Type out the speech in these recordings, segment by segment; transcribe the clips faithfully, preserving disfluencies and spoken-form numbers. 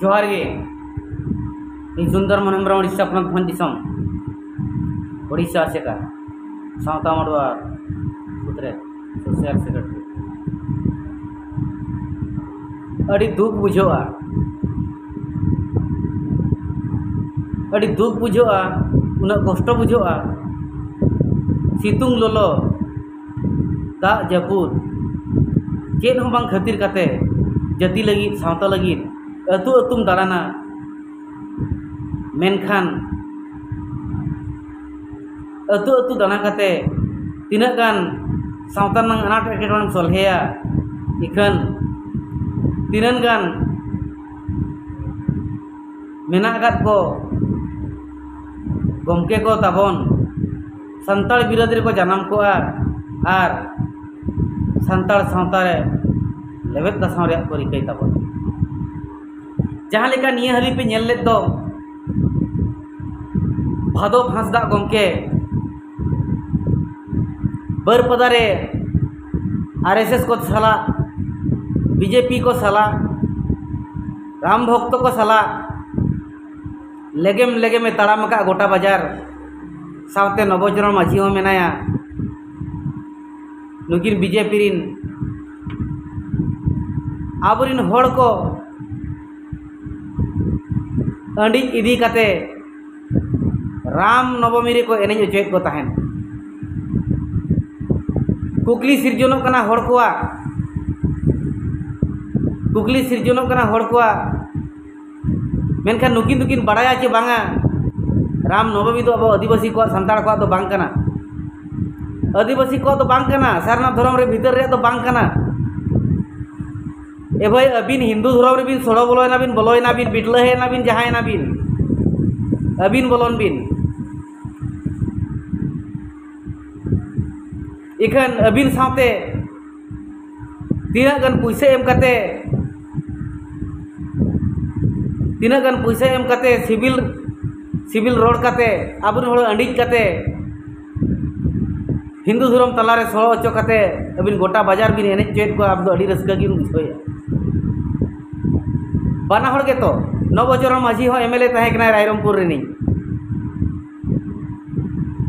ᱡᱚᱦᱟᱨ ᱜᱮ᱾ ᱤᱧ ᱥᱩᱱᱫᱚᱨ ᱢᱳᱦᱚᱱ ᱦᱮᱢᱵᱨᱚᱢ, ᱩᱲᱤᱥᱥᱟ ᱯᱚᱱᱚᱛ ᱵᱷᱚᱸᱡᱽ ᱫᱤᱥᱚᱢ, ᱩᱲᱤᱥᱥᱟ ᱟᱥᱮᱠᱟ ᱥᱟᱶᱛᱟ ᱢᱟᱰᱣᱟ ᱥᱩᱛᱨᱮ ᱥᱳᱥᱟᱞ ᱥᱮᱠᱨᱮᱴᱟᱨᱤ᱾ ᱟᱹᱰᱤ ᱫᱩᱠ ᱵᱩᱡᱷᱟᱹᱜᱼᱟ, ᱟᱹᱰᱤ ᱫᱩᱠ ᱵᱩᱡᱷᱟᱹᱜᱼᱟ, ᱩᱱᱟᱹᱜ ᱠᱚᱥᱴᱚ ᱵᱩᱡᱷᱟᱹᱜᱼᱟ᱾ ᱥᱤᱛᱩᱝ ᱞᱚᱞᱚ, ᱫᱟᱜ ᱡᱟᱹᱯᱩᱫ, ᱪᱮᱫ ᱦᱚᱸ ᱵᱟᱝ ᱠᱷᱟᱹᱛᱤᱨ ᱠᱟᱛᱮ ᱡᱟᱹᱛᱤ ᱞᱟᱹᱜᱤᱫ, ᱥᱟᱶᱛᱟ ᱞᱟᱹᱜᱤᱫ ᱟᱹᱛᱩ ᱟᱹᱛᱩᱢ ᱫᱟᱬᱟᱱᱟ, ᱢᱮᱱᱠᱷᱟᱱ ᱟᱹᱛᱩ ᱟᱹᱛᱩ ᱫᱟᱬᱟ ᱠᱟᱛᱮ ᱛᱤᱱᱟᱹᱜ ᱜᱟᱱ ᱥᱟᱶᱛᱟ ᱨᱮᱱᱟᱜ ᱟᱱᱟᱴ ᱮᱴᱠᱮᱴᱚᱬᱮᱢ ᱥᱚᱞᱦᱮᱭᱟ, ᱤᱠᱷᱟᱹᱱ ᱛᱤᱱᱟᱹᱜ ᱜᱟᱱ ᱢᱮᱱᱟᱜ ᱟᱠᱟᱫ ᱠᱚ ᱜᱚᱢᱠᱮ ᱠᱚ ᱛᱟᱵᱚᱱ ᱥᱟᱱᱛᱟᱲ ᱵᱤᱨᱟᱹᱫ ᱨᱮᱠᱚ ᱡᱟᱱᱟᱢ ᱠᱚᱜᱼᱟ ᱟᱨ ᱥᱟᱱᱛᱟᱲ ᱥᱟᱶᱛᱟ ᱨᱮ ᱞᱮᱵᱮᱫ ᱫᱟᱥᱟᱣ ᱨᱮᱭᱟᱜ ᱠᱚ ᱨᱤᱠᱟᱹᱭ ᱛᱟᱵᱚᱱᱟ᱾ ᱡᱟᱦᱟᱸ ᱞᱮᱠᱟ ᱱᱤᱭᱟᱹ ᱦᱟᱹᱞᱤ ᱯᱮ ᱧᱮᱞ ᱞᱮᱫ ᱫᱚ, ᱵᱷᱟᱫᱚᱵ ᱦᱟᱸᱥᱫᱟᱜ ᱜᱚᱢᱠᱮ ᱵᱟᱹᱨᱯᱟᱫᱟ ᱨᱮ ᱟᱨ ᱮᱥ ᱮᱥ ᱠᱚ ᱥᱟᱞᱟᱜ, ᱵᱤ ᱡᱮ ᱯᱤ ᱠᱚ ᱥᱟᱞᱟᱜ, ᱨᱟᱢ ᱵᱷᱚᱠᱛᱚ ᱠᱚ ᱥᱟᱞᱟᱜ ᱞᱮᱜᱮᱢ ᱞᱮᱜᱮᱢᱮ ᱛᱟᱲᱟᱢ ᱟᱠᱟᱫ ᱜᱚᱴᱟ ᱵᱟᱡᱟᱨ, ᱥᱟᱶᱛᱮ ᱱᱚᱵᱚᱡᱚᱱᱚᱱ ᱢᱟᱹᱡᱷᱤ ᱦᱚᱸ ᱢᱮᱱᱟᱭᱟ᱾ ᱱᱩᱠᱤᱱ ᱵᱤ ᱡᱮ ᱯᱤ ᱨᱤᱱ ᱟᱵᱚᱨᱤᱱ ᱦᱚᱲ ᱠᱚ ᱟᱹᱰᱤᱡ ᱤᱫᱤ ᱠᱟᱛᱮ ᱨᱟᱢ ᱱᱚᱵᱚᱢᱤ ᱨᱮᱠᱚ ᱮᱱᱮᱡ ᱦᱚᱪᱚᱭᱮᱫ ᱠᱚ ᱛᱟᱦᱮᱸᱫ᱾ ᱠᱩᱠᱞᱤ ᱥᱤᱨᱡᱚᱱᱚᱜ ᱠᱟᱱᱟ ᱦᱚᱲ ᱠᱚᱣᱟᱜ, ᱠᱩᱠᱞᱤ ᱥᱤᱨᱡᱚᱱᱚᱜ ᱠᱟᱱᱟ ᱦᱚᱲ ᱠᱚᱣᱟᱜ, ᱢᱮᱱᱠᱷᱟᱱ ᱱᱩᱠᱤᱱ ᱫᱚᱠᱤᱱ ᱵᱟᱲᱟᱭᱟ ᱪᱮ ᱵᱟᱝᱟ, ᱨᱟᱢ ᱱᱚᱵᱚᱢᱤ ᱫᱚ ᱟᱵᱚ ᱟᱹᱫᱤᱵᱟᱹᱥᱤ ᱠᱚᱣᱟᱜ, ᱥᱟᱱᱛᱟᱲ ᱠᱚᱣᱟᱜ ᱫᱚ ᱵᱟᱝ ᱠᱟᱱᱟ, ᱟᱹᱫᱤᱵᱟᱹᱥᱤ ᱠᱚᱣᱟᱜ ᱫᱚ ᱵᱟᱝ ᱠᱟᱱᱟ, ᱥᱟᱨᱱᱟ ᱫᱷᱚᱨᱚᱢ ᱨᱮ ᱵᱷᱤᱛᱟᱹᱨ ᱨᱮᱭᱟᱜ ᱫᱚ ᱵᱟᱝ ᱠᱟᱱᱟ᱾ ᱮ ᱵᱷᱟᱹᱭ, ᱟᱹᱵᱤᱱ ᱦᱤᱱᱫᱩ ᱫᱷᱚᱨᱚᱢ ᱨᱮᱵᱤᱱ ᱥᱚᱲᱚ ᱵᱚᱞᱚᱭᱮᱱᱟ ᱵᱤᱱ, ᱵᱚᱞᱚᱭᱮᱱᱟ ᱵᱤᱱ, ᱵᱤᱴᱞᱟᱹᱦᱮᱱᱟ ᱵᱤᱱ, ᱡᱟᱦᱟᱸᱭᱮᱱᱟ ᱵᱤᱱ, ᱟᱹᱵᱤᱱ ᱵᱚᱞᱚᱱ ᱵᱤᱱ᱾ ᱤᱠᱷᱟᱹᱱ ᱟᱹᱵᱤᱱ ᱥᱟᱶᱛᱮ ᱛᱤᱱᱟᱹᱜ ᱜᱟᱱ ᱯᱩᱭᱥᱟᱹ ᱮᱢ ᱠᱟᱛᱮ, ᱛᱤᱱᱟᱹᱜ ᱜᱟᱱ ᱯᱩᱭᱥᱟᱹ ᱮᱢ ᱠᱟᱛᱮ, ᱥᱤᱵᱤᱞ, ᱥᱤᱵᱤᱞ ᱨᱚᱲ ᱠᱟᱛᱮ, ᱟᱵᱚᱨᱮᱱ ᱦᱚᱲ ᱟᱹᱰᱤᱡ ᱠᱟᱛᱮ, ᱦᱤᱱᱫᱩ ᱫᱷᱚᱨᱚᱢ ᱛᱟᱞᱟᱨᱮ ᱥᱚᱲᱚ ᱦᱚᱪᱚ ᱠᱟᱛᱮ ᱟᱹᱵᱤᱱ ᱜᱚᱴᱟ ᱵᱟᱡᱟᱨ ᱵᱤᱱ ᱮᱱᱮᱡ ᱦᱚᱪᱚᱭᱮᱫ ᱠᱚᱣᱟ, ᱟᱵᱚ ᱫᱚ ᱟᱹᱰᱤ ᱨᱟᱹᱥᱠᱟᱹ ᱜᱮᱵᱚᱱ ᱵᱩᱡᱷᱟᱹᱣᱮᱫᱼᱟ᱾ ᱵᱟᱱᱟ ᱦᱚᱲ ᱜᱮᱛᱚ᱾ ᱱᱚᱵᱚᱪᱚᱨᱚᱱ ᱢᱟᱹᱡᱷᱤ ᱦᱚᱸ ᱮᱢ ᱮᱞ ᱮ ᱛᱟᱦᱮᱸ ᱠᱟᱱᱟᱭ ᱨᱟᱭᱨᱚᱝᱯᱩᱨ ᱨᱤᱱᱤᱡ,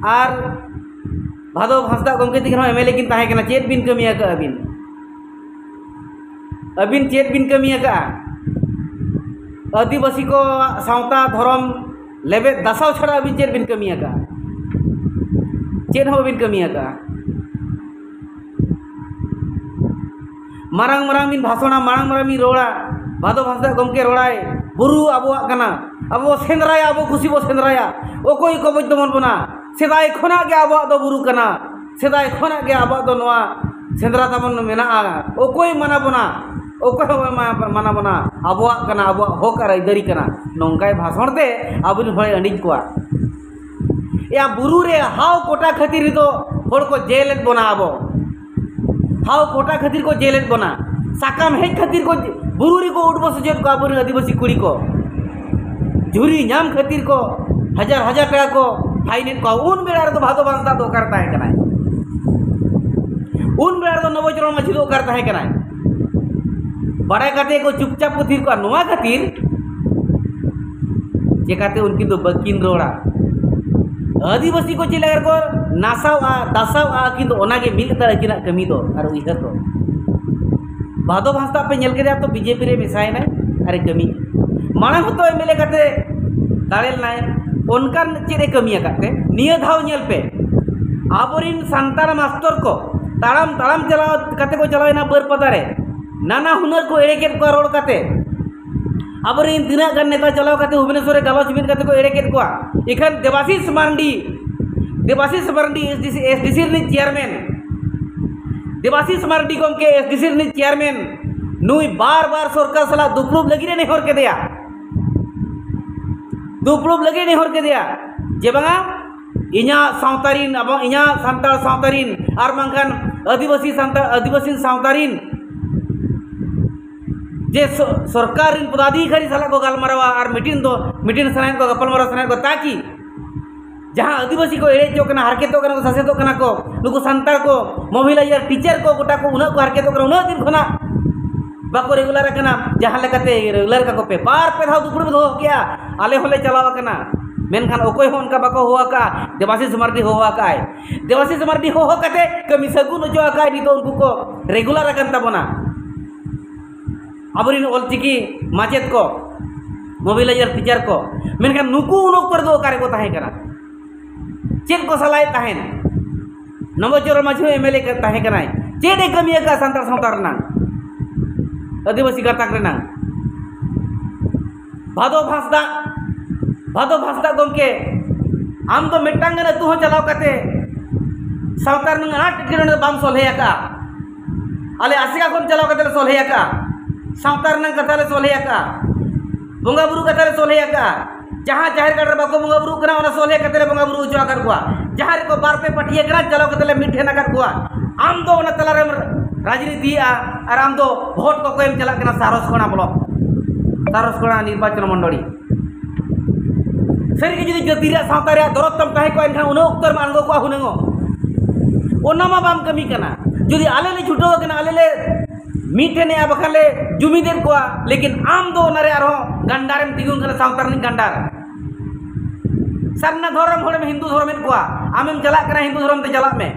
ᱟᱨ ᱵᱷᱟᱫᱚᱵ ᱦᱟᱸᱥᱫᱟᱜ ᱜᱚᱢᱠᱮ ᱛᱤᱠᱤᱱ ᱦᱚᱸ ᱮᱢ ᱮᱞ ᱮ ᱠᱤᱱ ᱛᱟᱦᱮᱸ ᱠᱟᱱᱟ᱾ ᱪᱮᱫ ᱵᱤᱱ ᱠᱟᱹᱢᱤ ᱟᱠᱟᱫᱼᱟ ᱵᱤᱱ? ᱟᱹᱵᱤᱱ ᱪᱮᱫ ᱵᱤᱱ ᱠᱟᱹᱢᱤ ᱟᱠᱟᱫᱼᱟ? ᱟᱹᱫᱤᱵᱟᱹᱥᱤ ᱠᱚᱣᱟᱜ ᱥᱟᱶᱛᱟ ᱫᱷᱚᱨᱚᱢ ᱞᱮᱵᱮᱫ ᱫᱟᱥᱟᱣ ᱪᱷᱟᱲᱟ ᱟᱹᱵᱤᱱ ᱪᱮᱫ ᱵᱤᱱ ᱠᱟᱹᱢᱤ ᱟᱠᱟᱫᱼᱟ? ᱪᱮᱫ ᱦᱚᱸ ᱵᱟᱹᱵᱤᱱ ᱠᱟᱹᱢᱤ ᱟᱠᱟᱫᱼᱟ᱾ ᱢᱟᱨᱟᱝ ᱢᱟᱨᱟᱝ ᱵᱤᱱ ᱵᱷᱟᱥᱚᱬᱟ, ᱢᱟᱨᱟᱝ ᱢᱟᱨᱟᱝ ᱵᱤᱱ ᱨᱚᱲᱟ᱾ ᱵᱷᱟᱫᱚᱵ ᱦᱟᱸᱥᱫᱟᱜ ᱜᱚᱢᱠᱮ ᱨᱚᱲᱟᱭ, ᱵᱩᱨᱩ ᱟᱵᱚᱣᱟᱜ ᱠᱟᱱᱟ, ᱟᱵᱚ ᱵᱚ ᱥᱮᱸᱫᱽᱨᱟᱭᱟ, ᱟᱵᱚ ᱠᱩᱥᱤ ᱵᱚ ᱥᱮᱸᱫᱽᱨᱟᱭᱟ᱾ ᱚᱠᱚᱭ ᱠᱚ ᱵᱚᱡ ᱛᱟᱵᱚᱱ ᱵᱚᱱᱟ? ᱥᱮᱫᱟᱭ ᱠᱷᱚᱱᱟᱜ ᱜᱮ ᱟᱵᱚᱣᱟᱜ ᱫᱚ ᱵᱩᱨᱩ ᱠᱟᱱᱟ, ᱥᱮᱫᱟᱭ ᱠᱷᱚᱱᱟᱜ ᱜᱮ ᱟᱵᱚᱣᱟᱜ ᱫᱚ ᱱᱚᱣᱟ ᱥᱮᱸᱫᱽᱨᱟ ᱛᱟᱵᱚᱱ ᱢᱮᱱᱟᱜᱼᱟ᱾ ᱚᱠᱚᱭ ᱢᱟᱱᱟ ᱵᱚᱱᱟ? ᱚᱠᱚᱭ ᱦᱚᱸ ᱵᱟᱭ ᱢᱟ-, ᱢᱟᱱᱟ ᱵᱚᱱᱟ᱾ ᱟᱵᱚᱣᱟᱜ ᱠᱟᱱᱟ, ᱟᱵᱚᱣᱟᱜ ᱦᱚᱠ ᱟᱨ ᱟᱹᱭᱫᱟᱹᱨᱤ ᱠᱟᱱᱟ᱾ ᱱᱚᱝᱠᱟᱭ ᱵᱷᱟᱥᱚᱬ ᱛᱮ ᱟᱵᱚᱨᱮᱱ ᱦᱚᱲᱮ ᱟᱹᱰᱤᱡ ᱠᱚᱣᱟ᱾ ᱮᱭᱟ, ᱵᱩᱨᱩ ᱨᱮ ᱦᱟᱣ ᱠᱚᱴᱟ ᱠᱷᱟᱹᱛᱤᱨ ᱫᱚ ᱦᱚᱲ ᱠᱚ ᱡᱮᱞᱮᱫ ᱵᱚᱱᱟ ᱟᱵᱚ᱾ ᱦᱟᱣ ᱠᱚᱴᱟ ᱠᱷᱟᱹᱛᱤᱨ ᱠᱚ ᱡᱮᱞᱮᱫ ᱵᱚᱱᱟ᱾ ᱥᱟᱠᱟᱢ ᱦᱮᱡ ᱠᱷᱟᱹᱛᱤᱨ ᱠᱚ ᱵᱩᱨᱩ ᱨᱮᱠᱚ ᱩᱴᱵᱚᱥ ᱦᱚᱪᱚᱭᱮᱫ ᱠᱚᱣᱟ ᱟᱵᱚᱨᱮᱱ ᱟᱹᱫᱤᱵᱟᱹᱥᱤ ᱠᱩᱲᱤ ᱠᱚ᱾ ᱡᱷᱩᱨᱤ ᱧᱟᱢ ᱠᱷᱟᱹᱛᱤᱨ ᱠᱚ ᱦᱟᱡᱟᱨ ᱦᱟᱡᱟᱨ ᱴᱟᱠᱟ ᱠᱚ ᱯᱷᱟᱭᱤᱱᱮᱫ ᱠᱚᱣᱟ᱾ ᱩᱱ ᱵᱮᱲᱟ ᱨᱮᱫᱚ ᱵᱷᱟᱫᱚᱵ ᱦᱟᱸᱥᱫᱟ ᱫᱚ ᱚᱠᱟᱨᱮ ᱛᱟᱦᱮᱸ ᱠᱟᱱᱟᱭ? ᱩᱱ ᱵᱮᱲᱟ ᱨᱮᱫᱚ ᱱᱚᱵᱚᱪᱚᱨᱚᱱ ᱢᱟᱹᱡᱷᱤ ᱫᱚ ᱚᱠᱟᱨᱮ ᱛᱟᱦᱮᱸ ᱠᱟᱱᱟᱭ? ᱵᱟᱲᱟᱭ ᱠᱟᱛᱮ ᱠᱚ ᱪᱩᱯᱪᱟᱯ ᱠᱚ ᱛᱷᱤᱨ ᱠᱚᱜᱼᱟ᱾ ᱱᱚᱣᱟ ᱠᱷᱟᱹᱛᱤᱨ ᱪᱮᱠᱟᱛᱮ ᱩᱱᱠᱤᱱ ᱫᱚ ᱵᱟᱹᱠᱤᱱ ᱨᱚᱲᱟ? ᱟᱹᱫᱤᱵᱟᱹᱥᱤ ᱠᱚ ᱪᱮᱫ ᱞᱮᱠᱟ ᱨᱮᱠᱚ ᱱᱟᱥᱟᱣᱼᱟ, ᱫᱟᱥᱟᱣᱼᱟ, ᱟᱹᱠᱤᱱ ᱫᱚ ᱚᱱᱟᱜᱮ ᱢᱤᱫ ᱞᱮᱛᱟᱲ ᱟᱹᱠᱤᱱᱟᱜ ᱠᱟᱹᱢᱤ ᱫᱚ ᱟᱨ ᱩᱭᱦᱟᱹᱨ ᱫᱚ᱾ ᱵᱷᱟᱫᱚᱵ ᱦᱟᱸᱥᱫᱟ ᱯᱮ ᱧᱮᱞ ᱠᱮᱫᱮᱭᱟ ᱛᱚ, ᱵᱤᱡᱮᱯᱤ ᱨᱮ ᱢᱮᱥᱟᱭᱮᱱᱟᱭ ᱟᱨᱮ ᱠᱟᱹᱢᱤ᱾ ᱢᱟᱲᱟᱝ ᱦᱚᱸᱛᱚ ᱮᱢ ᱮᱞ ᱮ ᱠᱟᱛᱮ ᱫᱟᱲᱮ ᱞᱮᱱᱟᱭ, ᱚᱱᱠᱟᱱ ᱪᱮᱫ ᱮ ᱠᱟᱹᱢᱤ ᱟᱠᱟᱫ ᱛᱮ? ᱱᱤᱭᱟᱹ ᱫᱷᱟᱣ ᱧᱮᱞ ᱯᱮ, ᱟᱵᱚᱨᱤᱱ ᱥᱟᱱᱛᱟᱲ ᱢᱟᱥᱴᱚᱨ ᱠᱚ ᱛᱟᱲᱟᱢ ᱛᱟᱲᱟᱢ ᱪᱟᱞᱟᱣ ᱠᱟᱛᱮ ᱠᱚ ᱪᱟᱞᱟᱣᱮᱱᱟ ᱵᱟᱹᱨᱯᱟᱫᱟ ᱨᱮ, ᱱᱟᱱᱟ ᱦᱩᱱᱟᱹᱨ ᱠᱚ ᱮᱲᱮ ᱠᱮᱫ ᱠᱚᱣᱟ ᱨᱚᱲ ᱠᱟᱛᱮ᱾ ᱟᱵᱚᱨᱮᱱ ᱛᱤᱱᱟᱹᱜ ᱜᱟᱱ ᱱᱮᱛᱟ ᱪᱟᱞᱟᱣ ᱠᱟᱛᱮ ᱵᱷᱩᱵᱽᱱᱮᱥᱚᱨ ᱨᱮ ᱜᱟᱞᱚᱪ ᱢᱤᱫ ᱠᱟᱛᱮ ᱠᱚ ᱮᱲᱮ ᱠᱮᱫ ᱠᱚᱣᱟ᱾ ᱤᱠᱷᱟᱹᱱ ᱫᱮᱵᱟᱥᱤᱥ ᱢᱟᱨᱰᱤ, ᱫᱮᱵᱟᱥᱤᱥ ᱢᱟᱨᱰᱤ ᱮᱥ ᱰᱤ ᱥᱤ, ᱮᱥ ᱰᱤ ᱥᱤ ᱨᱤᱱᱤᱡ ᱪᱮᱭᱟᱨᱢᱮᱱ, ᱫᱮᱵᱟᱥᱤᱥ ᱢᱟᱨᱰᱤ ᱜᱚᱢᱠᱮ ᱮᱥ ᱰᱤ ᱥᱤ ᱨᱤᱱᱤᱡ ᱪᱮᱭᱟᱨᱢᱮᱱ, ᱱᱩᱭ ᱵᱟᱨ ᱵᱟᱨ ᱥᱚᱨᱠᱟᱨ ᱥᱟᱞᱟᱜ ᱫᱩᱯᱲᱩᱵ ᱞᱟᱹᱜᱤᱫ ᱮ ᱱᱮᱦᱚᱨ ᱠᱮᱫᱮᱭᱟ, ᱫᱩᱯᱲᱩᱵ ᱞᱟᱹᱜᱤᱫ ᱮ ᱱᱮᱦᱚᱨ ᱠᱮᱫᱮᱭᱟ ᱡᱮ ᱵᱟᱝᱟ, ᱤᱧᱟᱹᱜ ᱥᱟᱶᱛᱟ ᱨᱤᱱ, ᱟᱵᱚ ᱤᱧᱟᱹᱜ ᱥᱟᱱᱛᱟᱲ ᱥᱟᱶᱛᱟ ᱨᱤᱱ ᱟᱨ ᱵᱟᱝᱠᱷᱟᱱ ᱟᱹᱫᱤᱵᱟᱹᱥᱤ ᱥᱟᱱᱛᱟᱲ, ᱟᱹᱫᱤᱵᱟᱹᱥᱤ ᱥᱟᱶᱛᱟ ᱨᱤᱱ ᱡᱮ ᱥᱚ-, ᱥᱚᱨᱠᱟᱨ ᱨᱤᱱ ᱯᱚᱫᱟᱫᱷᱤᱠᱟᱨᱤ ᱥᱟᱞᱟᱜ ᱠᱚ ᱜᱟᱞᱢᱟᱨᱟᱣᱟ ᱟᱨ meeting ᱫᱚ, meeting ᱥᱟᱱᱟᱭᱮᱫ ᱠᱚᱣᱟ, ᱜᱟᱯᱟᱞᱢᱟᱨᱟᱣ ᱥᱟᱱᱟᱭᱮᱫ ᱠᱚᱣᱟ, ᱛᱟᱠᱤ ᱡᱟᱦᱟᱸ ᱟᱹᱫᱤᱵᱟᱹᱥᱤ ᱠᱚ ᱮᱲᱮ ᱦᱚᱪᱚᱜ ᱠᱟᱱᱟ, ᱦᱟᱨᱠᱮᱛᱚᱜ ᱠᱟᱱᱟ ᱠᱚ, ᱥᱟᱥᱮᱛᱚᱜ ᱠᱟᱱᱟ ᱠᱚ, ᱱᱩᱠᱩ ᱥᱟᱱᱛᱟᱲ ᱠᱚ, mobilizer, teacher ᱠᱚ, ᱜᱚᱴᱟ ᱠᱚ ᱩᱱᱟᱹᱜ ᱠᱚ ᱦᱟᱨᱠᱮᱛᱚᱜ ᱠᱟᱱᱟ, ᱩᱱᱟᱹᱜ ᱫᱤᱱ ᱠᱷᱚᱱᱟᱜ ᱵᱟᱠᱚ ᱨᱮᱜᱩᱞᱟᱨ ᱟᱠᱟᱱᱟ, ᱡᱟᱦᱟᱸ ᱞᱮᱠᱟᱛᱮ ᱨᱮᱜᱩᱞᱟᱨ ᱠᱟᱠᱚ ᱯᱮ᱾ ᱵᱟᱨ ᱯᱮ ᱫᱷᱟᱣ ᱫᱩᱯᱲᱩᱵ ᱫᱚᱦᱚ ᱠᱮᱜᱼᱟ, ᱟᱞᱮ ᱦᱚᱸᱞᱮ ᱪᱟᱞᱟᱣ ᱟᱠᱟᱱᱟ, ᱢᱮᱱᱠᱷᱟᱱ ᱚᱠᱚᱭ ᱦᱚᱸ ᱚᱱᱠᱟ ᱵᱟᱠᱚ ᱦᱚᱦᱚ ᱟᱠᱟᱫᱼᱟ᱾ ᱫᱮᱵᱟᱥᱤᱥ ᱢᱟᱨᱰᱤ ᱦᱚᱦᱚ ᱟᱠᱟᱫᱼᱟᱭ, ᱫᱮᱵᱟᱥᱤᱥ ᱢᱟᱨᱰᱤ ᱦᱚᱦᱚ ᱠᱟᱛᱮ ᱠᱟᱹᱢᱤ ᱥᱟᱹᱜᱩᱱ ᱦᱚᱪᱚ ᱟᱠᱟᱫᱼᱟᱭ᱾ ᱱᱤᱛᱚᱜ ᱩᱱᱠᱩ ᱠᱚ ᱨᱮᱜᱩᱞᱟᱨ ᱟᱠᱟᱱ ᱛᱟᱵᱚᱱᱟ, ᱟᱵᱚᱨᱮᱱ ᱚᱞᱪᱤᱠᱤ ᱢᱟᱪᱮᱫ ᱠᱚ, ᱢᱳᱵᱤᱞᱟᱭᱡᱟᱨ ᱴᱤᱪᱟᱨ ᱠᱚ, ᱢᱮᱱᱠᱷᱟᱱ ᱱᱩᱠᱩ ᱩᱱ ᱚᱠᱛᱚ ᱨᱮᱫᱚ ᱚᱠᱟ ᱨᱮᱠᱚ ᱛᱟᱦᱮᱸ ᱠᱟᱱᱟ? ᱪᱮᱫ ᱠᱚ ᱥᱟᱞᱟᱭᱮᱫ ᱛᱟᱦᱮᱱ? ᱱᱚᱵᱚᱪᱚᱨᱚᱱ ᱢᱟᱹᱡᱷᱤ ᱦᱚᱸ ᱮᱢ ᱮᱞ ᱮ ᱛᱟᱦᱮᱸ ᱠᱟᱱᱟᱭ᱾ ᱪᱮᱫ ᱮ ᱠᱟᱹᱢᱤ ᱟᱠᱟᱫ ᱥᱟᱱᱛᱟᱲ ᱥᱟᱶᱛᱟ ᱨᱮᱱᱟᱝ, ᱟᱹᱫᱤᱵᱟᱹᱥᱤ ᱜᱟᱛᱟᱠ ᱨᱮᱱᱟᱝ? ᱵᱷᱟᱫᱚᱵ ᱦᱟᱸᱥᱫᱟ, ᱵᱷᱟᱫᱚᱵ ᱦᱟᱸᱥᱫᱟ ᱜᱚᱢᱠᱮ, ᱟᱢ ᱫᱚ ᱢᱤᱫᱴᱟᱝ ᱜᱟᱱ ᱟᱹᱛᱩ ᱦᱚᱸ ᱪᱟᱞᱟᱣ ᱠᱟᱛᱮ ᱥᱟᱶᱛᱟ ᱨᱮᱱᱟᱝ ᱟᱱᱟᱴ ᱮᱴᱠᱮᱴᱚᱬᱮ ᱫᱚ ᱵᱟᱢ ᱥᱚᱞᱦᱮ ᱟᱠᱟᱫᱼᱟ᱾ ᱟᱞᱮ ᱟᱥᱮᱠᱟ ᱠᱷᱚᱱ ᱪᱟᱞᱟᱣ ᱠᱟᱛᱮ ᱞᱮ ᱥᱚᱞᱦᱮ ᱟᱠᱟᱫᱼᱟ, ᱥᱟᱶᱛᱟ ᱨᱮᱱᱟᱝ ᱠᱟᱛᱷᱟ ᱞᱮ ᱥᱚᱞᱦᱮ ᱟᱠᱟᱫᱼᱟ, ᱵᱚᱸᱜᱟ ᱵᱩᱨᱩ ᱠᱟᱛᱷᱟ ᱞᱮ ᱥᱚᱞᱦᱮ ᱟᱠᱟᱫᱼᱟ, ᱡᱟᱦᱟᱸ ᱡᱟᱦᱮᱨ ᱜᱟᱲ ᱨᱮ ᱵᱟᱠᱚ ᱵᱚᱸᱜᱟ ᱵᱩᱨᱩᱜ ᱠᱟᱱᱟ, ᱚᱱᱟ ᱥᱚᱞᱦᱮ ᱠᱟᱛᱮ ᱞᱮ ᱵᱚᱸᱜᱟ ᱵᱩᱨᱩ ᱦᱚᱪᱚ ᱟᱠᱟᱫ ᱠᱚᱣᱟ᱾ ᱡᱟᱦᱟᱸ ᱨᱮᱠᱚ ᱵᱟᱨ ᱯᱮ ᱯᱟᱹᱴᱤᱭᱟᱹ ᱠᱟᱱᱟ, ᱪᱟᱞᱟᱣ ᱠᱟᱛᱮ ᱞᱮ ᱢᱤᱫ ᱴᱷᱮᱱ ᱟᱠᱟᱫ ᱠᱚᱣᱟ᱾ ᱟᱢ ᱫᱚ ᱚᱱᱟ ᱛᱟᱞᱟ ᱨᱮᱢ ᱨᱟᱡᱽᱱᱤᱛᱤᱭᱮᱫᱼᱟ ᱟᱨ ᱟᱢ ᱫᱚ ᱵᱷᱳᱴ ᱠᱚᱠᱚᱭᱮᱢ ᱪᱟᱞᱟᱜ ᱠᱟᱱᱟ ᱥᱟᱨᱚᱥᱠᱚᱬᱟ ᱵᱞᱚᱠ, ᱥᱟᱨᱚᱥᱠᱚᱬᱟ ᱱᱤᱨᱵᱟᱪᱚᱱ ᱢᱚᱱᱰᱚᱞᱤ᱾ ᱥᱟᱹᱨᱤᱜᱮ ᱡᱩᱫᱤ ᱡᱟᱹᱛᱤ ᱨᱮᱭᱟᱜ ᱥᱟᱶᱛᱟ ᱨᱮᱭᱟᱜ ᱫᱚᱨᱚᱫ ᱛᱟᱢ ᱛᱟᱦᱮᱸ ᱠᱚᱜᱼᱟ, ᱮᱱᱠᱷᱟᱱ ᱩᱱᱟᱹᱜ ᱚᱠᱛᱚ ᱨᱮᱢ ᱟᱬᱜᱚ ᱠᱚᱜᱼᱟ ᱦᱩᱱᱟᱹᱝᱚᱜ᱾ ᱚᱱᱟ ᱢᱟ ᱵᱟᱢ ᱠᱟᱹᱢᱤ ᱠᱟᱱᱟ᱾ ᱡᱩᱫᱤ ᱟᱞᱮ ᱞᱮ ᱪᱷᱩᱴᱟᱹᱣ ᱟᱠᱟᱱᱟ, ᱟᱞᱮ ᱞᱮ ᱢᱤᱫ ᱴᱷᱮᱱᱮᱜᱼᱟ, ᱵᱟᱠᱷᱟᱱ ᱞᱮ ᱡᱩᱢᱤᱫᱮᱫ ᱠᱚᱣᱟ, ᱞᱮᱠᱤᱱ ᱟᱢ ᱫᱚ ᱚᱱᱟᱨᱮ ᱟᱨᱦᱚᱸ ᱜᱟᱱᱰᱟᱨᱮᱢ ᱛᱤᱸᱜᱩᱱ ᱠᱟᱱᱟ, ᱥᱟᱶᱛᱟ ᱨᱤᱱᱤᱡ ᱜᱟᱱᱰᱟᱨ᱾ ᱥᱟᱨᱱᱟ ᱫᱷᱚᱨᱚᱢ ᱦᱚᱲᱮᱢ ᱦᱤᱱᱫᱩ ᱫᱷᱚᱨᱚᱢᱮᱫ ᱠᱚᱣᱟ, ᱟᱢᱮᱢ ᱪᱟᱞᱟᱜ ᱠᱟᱱᱟ ᱦᱤᱱᱫᱩ ᱫᱷᱚᱨᱚᱢ ᱛᱮ ᱪᱟᱞᱟᱜ ᱢᱮ᱾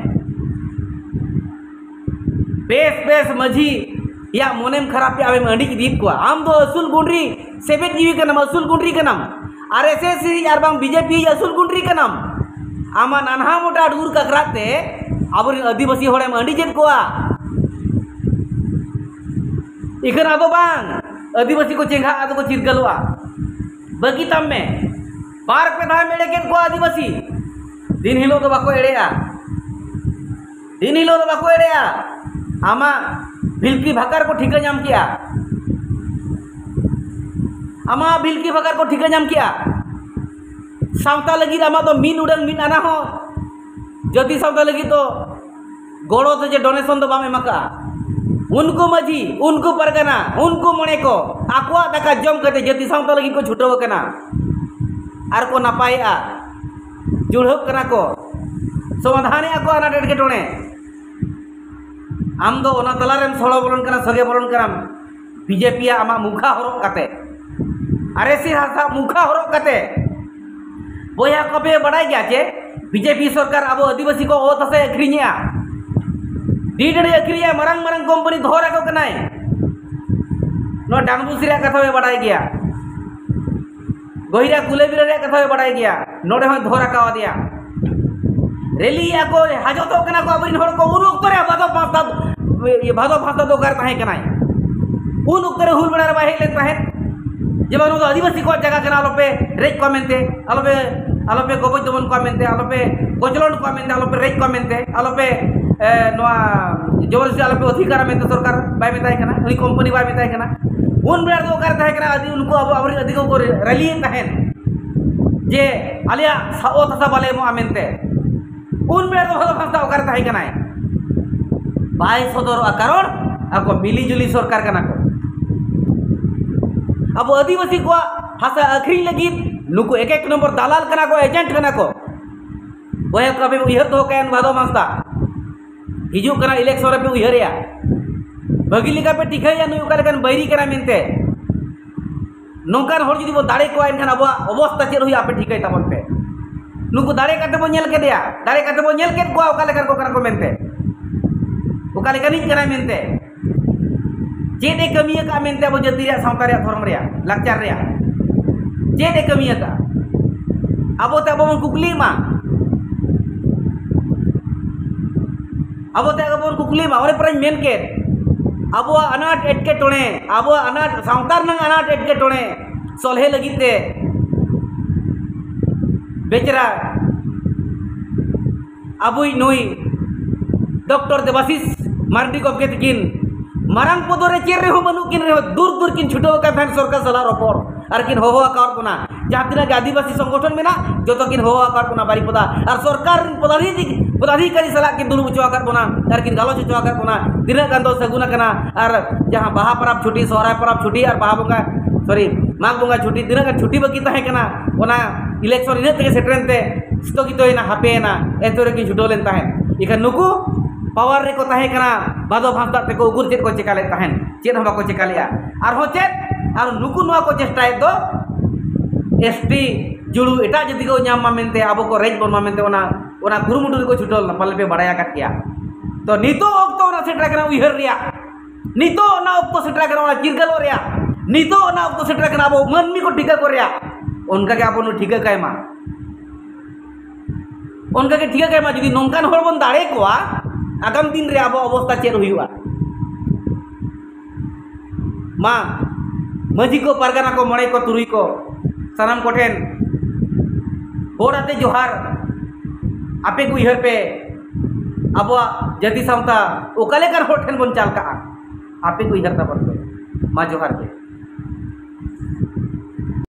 ᱵᱮᱥ ᱵᱮᱥ ᱢᱟᱹᱡᱷᱤ ᱭᱟᱜ ᱢᱚᱱᱮᱢ ᱠᱷᱟᱨᱟᱯ ᱮᱫᱼᱟ, ᱟᱢᱮᱢ ᱟᱹᱰᱤ ᱤᱫᱤᱭᱮᱫ ᱠᱚᱣᱟ᱾ ᱟᱢ ᱫᱚ ᱟᱹᱥᱩᱞ ᱜᱩᱸᱰᱨᱤ ᱥᱮᱵᱮᱫ ᱡᱤᱣᱤ ᱠᱟᱱᱟᱢ, ᱟᱹᱥᱩᱞ ᱜᱩᱸᱰᱨᱤ ᱠᱟᱱᱟᱢ, ᱟᱨ ᱮᱥ ᱮᱥ ᱥᱤ ᱟᱨ ᱵᱟᱝ ᱵᱤ ᱡᱮ ᱯᱤ ᱟᱹᱥᱩᱞ ᱜᱩᱸᱰᱨᱤ ᱠᱟᱱᱟᱢ᱾ ᱟᱢᱟᱜ ᱱᱟᱱᱦᱟ ᱢᱚᱴᱟ ᱟᱰᱜᱩᱨ ᱠᱟᱠᱨᱟᱛ ᱛᱮ ᱟᱵᱚᱨᱮᱱ ᱟᱹᱫᱤᱵᱟᱹᱥᱤ ᱦᱚᱲᱮᱢ ᱟᱹᱰᱤᱡᱮᱫ ᱠᱚᱣᱟ᱾ ᱤᱠᱷᱟᱹᱱ ᱟᱫᱚ ᱵᱟᱝ, ᱟᱹᱫᱤᱵᱟᱹᱥᱤ ᱠᱚ ᱪᱮᱸᱜᱷᱟᱜᱼᱟ, ᱟᱫᱚ ᱠᱚ ᱪᱤᱨᱜᱟᱹᱞᱚᱜᱼᱟ᱾ ᱵᱟᱹᱜᱤ ᱛᱟᱢ ᱢᱮ᱾ ᱵᱟᱨ ᱯᱮ ᱫᱷᱟᱣ ᱮᱲᱮ ᱠᱮᱫ ᱠᱚᱣᱟ ᱟᱹᱫᱤᱵᱟᱹᱥᱤ᱾ ᱫᱤᱱ ᱦᱤᱞᱳᱜ ᱫᱚ ᱵᱟᱠᱚ ᱮᱲᱮᱜᱼᱟ, ᱫᱤᱱ ᱦᱤᱞᱳᱜ ᱫᱚ ᱵᱟᱠᱚ ᱮᱲᱮᱜᱼᱟ᱾ ᱟᱢᱟᱜ ᱵᱷᱤᱞᱠᱤ ᱵᱷᱟᱠᱟᱨ ᱠᱚ ᱴᱷᱤᱠᱟᱹ ᱧᱟᱢ ᱠᱮᱜᱼᱟ, ᱟᱢᱟᱜ ᱵᱷᱤᱞᱠᱤ ᱵᱷᱟᱠᱟᱨ ᱠᱚ ᱴᱷᱤᱠᱟᱹ ᱧᱟᱢ ᱠᱮᱜᱼᱟ᱾ ᱥᱟᱶᱛᱟ ᱞᱟᱹᱜᱤᱫ ᱟᱢᱟᱜ ᱫᱚ ᱢᱤᱫ ᱩᱰᱟᱹᱝ ᱢᱤᱫ ᱟᱱᱟ ᱦᱚᱸ ᱡᱟᱹᱛᱤ ᱥᱟᱶᱛᱟ ᱞᱟᱹᱜᱤᱫ ᱫᱚ ᱜᱚᱲᱚ ᱥᱮ ᱡᱮ ᱰᱚᱱᱮᱥᱚᱱ ᱫᱚ ᱵᱟᱢ ᱮᱢ ᱟᱠᱟᱫᱼᱟ᱾ ᱩᱱᱠᱩ ᱢᱟᱹᱡᱷᱤ, ᱩᱱᱠᱩ ᱯᱟᱨᱜᱟᱱᱟ, ᱩᱱᱠᱩ ᱢᱚᱬᱮ ᱠᱚ ᱟᱠᱚᱣᱟᱜ ᱫᱟᱠᱟ ᱡᱚᱢ ᱠᱟᱛᱮ ᱡᱟᱹᱛᱤ ᱥᱟᱶᱛᱟ ᱞᱟᱹᱜᱤᱫ ᱠᱚ ᱪᱷᱩᱴᱟᱹᱣ ᱟᱠᱟᱱᱟ ᱟᱨ ᱠᱚ ᱱᱟᱯᱟᱭᱮᱜᱼᱟ, ᱡᱩᱲᱦᱟᱹᱜ ᱠᱟᱱᱟ ᱠᱚ, ᱥᱚᱢᱟᱫᱷᱟᱱᱮᱜᱼᱟ ᱠᱚ ᱟᱱᱟᱴ ᱮᱴᱠᱮᱴᱚᱬᱮ᱾ ᱟᱢ ᱫᱚ ᱚᱱᱟ ᱛᱟᱞᱟᱨᱮᱢ ᱥᱚᱲᱚ ᱵᱚᱞᱚᱱ ᱠᱟᱱᱟ, ᱥᱚᱜᱮ ᱵᱚᱞᱚᱱ ᱠᱟᱱᱟᱢ᱾ ᱵᱤᱡᱮᱯᱤ ᱟᱜ ᱟᱢᱟᱜ ᱢᱩᱠᱷᱟ ᱦᱚᱨᱚᱜ ᱠᱟᱛᱮ, ᱟᱨᱮᱥᱤ ᱦᱟᱥᱟ ᱢᱩᱠᱷᱟ ᱦᱚᱨᱚᱜ ᱠᱟᱛᱮ, ᱵᱚᱭᱦᱟ ᱠᱚᱯᱮ ᱵᱟᱲᱟᱭ ᱜᱮᱭᱟ ᱡᱮ ᱵᱤᱡᱮᱯᱤ ᱥᱚᱨᱠᱟᱨ ᱟᱵᱚ ᱟᱹᱫᱤᱵᱟᱹᱥᱤ ᱠᱚ ᱚᱛ ᱦᱟᱥᱟᱭ ᱟᱹᱠᱷᱨᱤᱧᱮᱜᱼᱟ, ᱰᱤᱰ ᱟᱹᱠᱷᱨᱤᱧᱮᱜᱼᱟ, ᱢᱟᱨᱟᱝ ᱢᱟᱨᱟᱝ ᱠᱳᱢᱯᱟᱱᱤ ᱫᱷᱚᱨ ᱟᱠᱚ ᱠᱟᱱᱟᱭ᱾ ᱱᱚᱣᱟ ᱰᱟᱝᱵᱩᱥᱤ ᱨᱮᱭᱟᱜ ᱠᱟᱛᱷᱟ ᱯᱮ ᱵᱟᱲᱟᱭ ᱜᱮᱭᱟ, ᱜᱚᱦᱤᱨᱟ ᱠᱩᱞᱟᱹᱵᱤᱨᱟ ᱨᱮᱭᱟᱜ ᱠᱟᱛᱷᱟ ᱯᱮ ᱵᱟᱲᱟᱭ ᱜᱮᱭᱟ, ᱱᱚᱰᱮ ᱦᱚᱸᱭ ᱫᱷᱚᱨ ᱟᱠᱟᱣᱟᱫᱮᱭᱟ᱾ ᱨᱮᱞᱤ ᱟᱠᱚ, ᱦᱟᱡᱚᱛᱚᱜ ᱠᱟᱱᱟ ᱠᱚ ᱟᱵᱚᱨᱮᱱ ᱦᱚᱲ ᱠᱚ᱾ ᱩᱱ ᱚᱠᱛᱚ ᱨᱮ ᱵᱷᱟᱫᱚ ᱵᱷᱟᱥᱛᱟ, ᱵᱷᱟᱫᱚ ᱵᱷᱟᱥᱛᱟ ᱫᱚ ᱚᱠᱟᱨᱮ ᱛᱟᱦᱮᱸ ᱠᱟᱱᱟᱭ? ᱩᱱ ᱚᱠᱛᱚ ᱨᱮ ᱦᱩᱞ ᱵᱮᱲᱟ ᱨᱮ ᱵᱟᱭ ᱦᱮᱡ ᱞᱮᱱ ᱛᱟᱦᱮᱸᱫ? ᱡᱮ ᱵᱟᱝ, ᱱᱚᱣᱟ ᱫᱚ ᱟᱹᱫᱤᱵᱟᱹᱥᱤ ᱠᱚᱣᱟᱜ ᱡᱟᱭᱜᱟ ᱠᱟᱱᱟ, ᱟᱞᱚᱯᱮ ᱨᱮᱡ ᱠᱚᱣᱟ ᱢᱮᱱᱛᱮ, ᱟᱞᱚᱯᱮ, ᱟᱞᱚᱯᱮ ᱜᱚᱵᱚᱡ ᱫᱚᱢᱚᱱ ᱠᱚᱣᱟ ᱢᱮᱱᱛᱮ, ᱟᱞᱚᱯᱮ ᱠᱚᱪᱞᱚᱱ ᱠᱚᱣᱟ ᱢᱮᱱᱛᱮ, ᱟᱞᱚᱯᱮ ᱨᱮᱡ ᱠᱚᱣᱟ ᱢᱮᱱᱛᱮ, ᱟᱞᱚᱯᱮ, ᱮ, ᱱᱚᱣᱟ ᱡᱚᱵᱚᱨᱫᱚᱥᱛᱤ ᱟᱞᱚᱯᱮ ᱚᱫᱷᱤᱠᱟᱨᱟ ᱢᱮᱱᱛᱮ ᱥᱚᱨᱠᱟᱨ ᱵᱟᱭ ᱢᱮᱛᱟᱭ ᱠᱟᱱᱟ, ᱩᱱᱤ ᱠᱳᱢᱯᱟᱱᱤ ᱵᱟᱭ ᱢᱮᱛᱟᱭ ᱠᱟᱱᱟ᱾ ᱩᱱ ᱵᱮᱲᱟ ᱨᱮᱫᱚ ᱚᱠᱟᱨᱮ ᱛᱟᱦᱮᱸ ᱠᱟᱱᱟ? ᱟᱹᱫᱤ-, ᱩᱱᱠᱩ ᱟᱵᱚ, ᱟᱵᱚᱨᱮᱱ ᱟᱹᱫᱤ ᱠᱚ ᱨᱮᱞᱤᱭᱮᱫ ᱛᱟᱦᱮᱸᱫ ᱡᱮ ᱟᱞᱮᱭᱟᱜ ᱥᱟ-, ᱚᱛ ᱦᱟᱥᱟ ᱵᱟᱞᱮ ᱮᱢᱚᱜᱼᱟ ᱢᱮᱱᱛᱮ᱾ ᱩᱱ ᱵᱮᱲᱟ ᱫᱚ ᱵᱷᱟᱫᱚ ᱵᱷᱟᱥᱛᱟ ᱚᱠᱟᱨᱮ ᱛᱟᱦᱮᱸ ᱠᱟᱱᱟᱭ? ᱵᱟᱭ ᱥᱚᱫᱚᱨᱚᱜᱼᱟ, ᱠᱟᱨᱚᱱ ᱟᱠᱚ ᱢᱤᱞᱤ ᱡᱩᱞᱤ ᱥᱚᱨᱠᱟᱨ ᱠᱟᱱᱟ ᱠᱚ᱾ ᱟᱵᱚ ᱟᱹᱫᱤᱵᱟᱹᱥᱤ ᱠᱚᱣᱟᱜ ᱦᱟᱥᱟ ᱟᱹᱠᱷᱨᱤᱧ ᱞᱟᱹᱜᱤᱫ ᱱᱩᱠᱩ ᱮᱠ ᱮᱠ ᱱᱚᱢᱵᱚᱨ ᱫᱟᱞᱟᱞ ᱠᱟᱱᱟ ᱠᱚ, ᱮᱡᱮᱱᱴ ᱠᱟᱱᱟ ᱠᱚ᱾ ᱵᱚᱭᱦᱟ ᱠᱚ, ᱟᱯᱮ ᱩᱭᱦᱟᱹᱨ ᱫᱚᱦᱚ ᱠᱟᱭᱟ ᱵᱷᱟᱫᱚ ᱵᱷᱟᱥᱛᱟ᱾ ᱦᱤᱡᱩᱜ ᱠᱟᱱᱟ ᱤᱞᱮᱠᱥᱚᱱ ᱨᱮᱯᱮ ᱩᱭᱦᱟᱹᱨᱮᱭᱟ, ᱵᱷᱟᱹᱜᱤ ᱞᱮᱠᱟ ᱯᱮ ᱴᱷᱤᱠᱟᱹᱭᱟ ᱱᱩᱭ ᱚᱠᱟ ᱞᱮᱠᱟᱱ ᱵᱟᱹᱭᱨᱤ ᱠᱟᱱᱟ ᱢᱮᱱᱛᱮ᱾ ᱱᱚᱝᱠᱟᱱ ᱦᱚᱲ ᱡᱩᱫᱤ ᱵᱚᱱ ᱫᱟᱲᱮ ᱠᱚᱣᱟ, ᱮᱱᱠᱷᱟᱱ ᱟᱵᱚᱣᱟᱜ ᱚᱵᱚᱥᱛᱟ ᱪᱮᱫ ᱦᱩᱭᱩᱜᱼᱟ, ᱟᱯᱮ ᱴᱷᱤᱠᱟᱹᱭ ᱛᱟᱵᱚᱱ ᱯᱮ᱾ ᱱᱩᱠᱩ ᱫᱟᱲᱮ ᱠᱟᱛᱮ ᱵᱚᱱ ᱧᱮᱞ ᱠᱮᱫᱮᱭᱟ, ᱫᱟᱲᱮ ᱠᱟᱛᱮ ᱵᱚᱱ ᱧᱮᱞ ᱠᱮᱫ ᱠᱚᱣᱟ ᱚᱠᱟ ᱞᱮᱠᱟᱱ ᱠᱚ ᱠᱟᱱᱟ ᱠᱚ ᱢᱮᱱᱛᱮ, ᱚᱠᱟ ᱞᱮᱠᱟᱱᱤᱡ ᱠᱟᱱᱟᱭ ᱢᱮᱱᱛᱮ, ᱪᱮᱫ ᱮ ᱠᱟᱹᱢᱤ ᱟᱠᱟᱫ ᱢᱮᱱᱛᱮ ᱟᱵᱚ ᱡᱟᱹᱛᱤ ᱨᱮᱭᱟᱜ, ᱥᱟᱶᱛᱟ ᱨᱮᱭᱟᱜ, ᱫᱷᱚᱨᱚᱢ ᱨᱮᱭᱟᱜ, ᱞᱟᱠᱪᱟᱨ ᱨᱮᱭᱟᱜ ᱪᱮᱫ ᱮ ᱠᱟᱹᱢᱤ ᱟᱠᱟᱫ? ᱟᱵᱚ ᱛᱮ ᱟᱵᱚ ᱵᱚᱱ ᱠᱩᱠᱞᱤᱜ ᱢᱟ᱾ ᱟᱵᱚ ᱛᱮ ᱟᱵᱚ ᱵᱚᱱ ᱠᱩᱠᱞᱤ ᱢᱟ᱾ ᱚᱱᱮ ᱯᱚᱨᱮᱧ ᱢᱮᱱ ᱠᱮᱫ, ᱟᱵᱚᱣᱟᱜ ᱟᱱᱟᱴ ᱮᱴᱠᱮᱴᱚᱬᱮ, ᱟᱵᱚᱣᱟᱜ ᱟᱱᱟᱴ, ᱥᱟᱶᱛᱟ ᱨᱮᱱᱟᱜ ᱟᱱᱟᱴ ᱮᱴᱠᱮᱴᱚᱬᱮ ᱥᱚᱞᱦᱮ ᱞᱟᱹᱜᱤᱫ ᱛᱮ ᱵᱮᱪᱟᱨᱟ ᱟᱵᱚᱭᱤᱡ ᱱᱩᱭ ᱰᱚᱠᱴᱚᱨ ᱫᱮᱵᱟᱥᱤᱥ ᱢᱟᱨᱰᱤ ᱜᱚᱢᱠᱮ ᱛᱟᱹᱠᱤᱱ ᱢᱟᱨᱟᱝ ᱯᱚᱫᱚ ᱨᱮ ᱪᱮᱫ ᱨᱮᱦᱚᱸ ᱵᱟᱹᱱᱩᱜ ᱠᱤᱱ ᱨᱮᱦᱚᱸ, ᱫᱩᱨ ᱫᱩᱨ ᱠᱤᱱ ᱪᱷᱩᱴᱟᱹᱣ ᱟᱠᱟᱱ ᱛᱟᱦᱮᱸᱫ ᱥᱚᱨᱠᱟᱨ ᱥᱟᱞᱟᱜ ᱨᱚᱯᱚᱲ᱾ ᱟᱨ ᱠᱤᱱ ᱦᱚᱦᱚ ᱟᱠᱟᱫ ᱵᱚᱱᱟ, ᱡᱟᱦᱟᱸ ᱛᱤᱱᱟᱹᱜ ᱜᱮ ᱟᱹᱫᱤᱵᱟᱹᱥᱤ ᱥᱚᱝᱜᱚᱴᱷᱚᱱ ᱢᱮᱱᱟᱜ, ᱡᱚᱛᱚ ᱠᱤᱱ ᱦᱚᱦᱚ ᱟᱠᱟᱫ ᱵᱚᱱᱟ ᱵᱟᱨᱤᱯᱚᱫᱟ᱾ ᱟᱨ ᱥᱚᱨᱠᱟᱨ ᱨᱮᱱ ᱯᱚᱫᱟᱫᱷᱤ-, ᱯᱚᱫᱟᱫᱷᱤᱠᱟᱨᱤ ᱥᱟᱞᱟᱜ ᱠᱤᱱ ᱫᱩᱲᱩᱵ ᱦᱚᱪᱚ ᱟᱠᱟᱫ ᱵᱚᱱᱟ, ᱟᱨ ᱠᱤᱱ ᱜᱟᱞᱚᱪ ᱦᱚᱪᱚ ᱟᱠᱟᱫ ᱵᱚᱱᱟ᱾ ᱛᱤᱱᱟᱹᱜ ᱜᱟᱱ ᱫᱚ ᱥᱟᱹᱜᱩᱱ ᱟᱠᱟᱱᱟ, ᱟᱨ ᱡᱟᱦᱟᱸ ᱵᱟᱦᱟ ᱯᱚᱨᱚᱵᱽ ᱪᱷᱩᱴᱤ, ᱥᱚᱦᱨᱟᱭ ᱯᱚᱨᱚᱵᱽ ᱪᱷᱩᱴᱤ, ᱟᱨ ᱵᱟᱦᱟ ᱵᱚᱸᱜᱟ, ᱥᱚᱨᱤ, ᱢᱟᱜᱽ ᱵᱚᱸᱜᱟ ᱪᱷᱩᱴᱤ, ᱛᱤᱱᱟᱹᱜ ᱜᱟᱱ ᱪᱷᱩᱴᱤ ᱵᱟᱹᱠᱤ ᱛᱟᱦᱮᱸ ᱠᱟᱱᱟ, ᱚᱱᱟ ᱤᱞᱮᱠᱥᱚᱱ ᱤᱱᱟᱹᱜ ᱛᱮᱜᱮ ᱥᱮᱴᱮᱨᱮᱱ ᱛᱮ ᱥᱛᱷᱚᱜᱤᱛᱚᱭᱮᱱᱟ, ᱦᱟᱯᱮᱭᱮᱱᱟ, ᱮᱱᱛᱮ ᱨᱮᱠᱤᱱ ᱪᱷᱩᱴᱟᱹᱣ ᱞᱮᱱ ᱛᱟᱦᱮᱸᱫ᱾ ᱤᱠᱷᱟᱹᱱ ᱱᱩᱠᱩ ᱯᱟᱣᱟᱨ ᱨᱮᱠᱚ ᱛᱟᱦᱮᱸ ᱠᱟᱱᱟ, ᱵᱷᱟᱫᱚ ᱵᱷᱟᱥᱛᱟ ᱛᱮᱠᱚ ᱩᱠᱩᱨ ᱪᱮᱫ ᱠᱚ ᱪᱮᱠᱟ ᱞᱮᱫ ᱛᱟᱦᱮᱸᱫ? ᱪᱮᱫ ᱦᱚᱸ ᱵᱟᱠᱚ ᱪᱮᱠᱟ ᱞᱮᱜᱼᱟ᱾ ᱟᱨᱦᱚᱸ ᱪᱮᱫ? ᱟᱨ ᱱᱩᱠᱩ ᱱᱚᱣᱟ ᱠᱚ ᱪᱮᱥᱴᱟᱭᱮᱫ ᱫᱚ, ᱮᱥ ᱴᱤ ᱡᱩᱲᱩ ᱮᱴᱟᱜ ᱡᱟᱹᱛᱤ ᱠᱚ ᱧᱟᱢ ᱢᱟ ᱢᱮᱱᱛᱮ, ᱟᱵᱚ ᱠᱚ ᱨᱮᱡ ᱵᱚᱱ ᱢᱟ ᱢᱮᱱᱛᱮ, ᱚᱱᱟ, ᱚᱱᱟ ᱠᱩᱨᱩᱢᱩᱴᱩ ᱨᱮᱠᱚ ᱪᱷᱩᱴᱟᱹᱣ ᱞᱮᱱᱟ, ᱯᱟᱞᱮ ᱯᱮ ᱵᱟᱲᱟᱭ ᱟᱠᱟᱫ ᱜᱮᱭᱟ᱾ ᱛᱚ, ᱱᱤᱛᱚᱜ ᱚᱠᱛᱚ ᱚᱱᱟ ᱥᱮᱴᱮᱨ ᱟᱠᱟᱱᱟ ᱩᱭᱦᱟᱹᱨ ᱨᱮᱭᱟᱜ, ᱱᱤᱛᱚᱜ ᱚᱱᱟ ᱚᱠᱛᱚ ᱥᱮᱴᱮᱨ ᱟᱠᱟᱱᱟ ᱚᱱᱟ ᱪᱤᱨᱜᱟᱹᱞᱚᱜ ᱨᱮᱭᱟᱜ, ᱱᱤᱛᱚᱜ ᱚᱱᱟ ᱚᱠᱛᱚ ᱥᱮᱴᱮᱨ ᱟᱠᱟᱱᱟ ᱟᱵᱚ ᱢᱟᱹᱱᱢᱤ ᱠᱚ ᱴᱷᱤᱠᱟᱹ ᱠᱚ ᱨᱮᱭᱟᱜ᱾ ᱚᱱᱠᱟᱜᱮ ᱟᱵᱚ ᱱᱩᱭ ᱴᱷᱤᱠᱟᱹ ᱠᱟᱭ ᱢᱟ, ᱚᱱᱠᱟᱜᱮ ᱴᱷᱤᱠᱟᱹ ᱠᱟᱭ ᱢᱟ᱾ ᱡᱩᱫᱤ ᱱᱚᱝᱠᱟᱱ ᱦᱚᱲ ᱵᱚᱱ ᱫᱟᱲᱮ ᱠᱚᱣᱟ, ᱟᱜᱟᱢ ᱫᱤᱱ ᱨᱮ ᱟᱵᱚ ᱚᱵᱚᱥᱛᱟ ᱪᱮᱫ ᱦᱩᱭᱩᱜᱼᱟ? ᱢᱟ, ᱢᱟᱹᱡᱷᱤ ᱠᱚ, ᱯᱟᱨᱜᱟᱱᱟ ᱠᱚ, ᱢᱚᱬᱮ ᱠᱚ, ᱛᱩᱨᱩᱭ ᱠᱚ, ᱥᱟᱱᱟᱢ ᱠᱚᱴᱷᱮᱱ ᱦᱚᱲ ᱟᱛᱮ ᱡᱚᱦᱟᱨ᱾ ᱟᱯᱮ ᱠᱚ ᱩᱭᱦᱟᱹᱨ ᱯᱮ, ᱟᱵᱚᱣᱟᱜ ᱡᱟᱹᱛᱤ ᱥᱟᱶᱛᱟ ᱚᱠᱟ ᱞᱮᱠᱟᱱ ᱦᱚᱲ ᱴᱷᱮᱱ ᱵᱚᱱ ᱪᱟᱞ ᱠᱟᱜᱼᱟ, ᱟᱯᱮ ᱠᱚ ᱩᱭᱦᱟᱹᱨ ᱛᱟᱵᱚᱱ ᱯᱮ᱾ ᱢᱟ, ᱡᱚᱦᱟᱨ ᱜᱮ᱾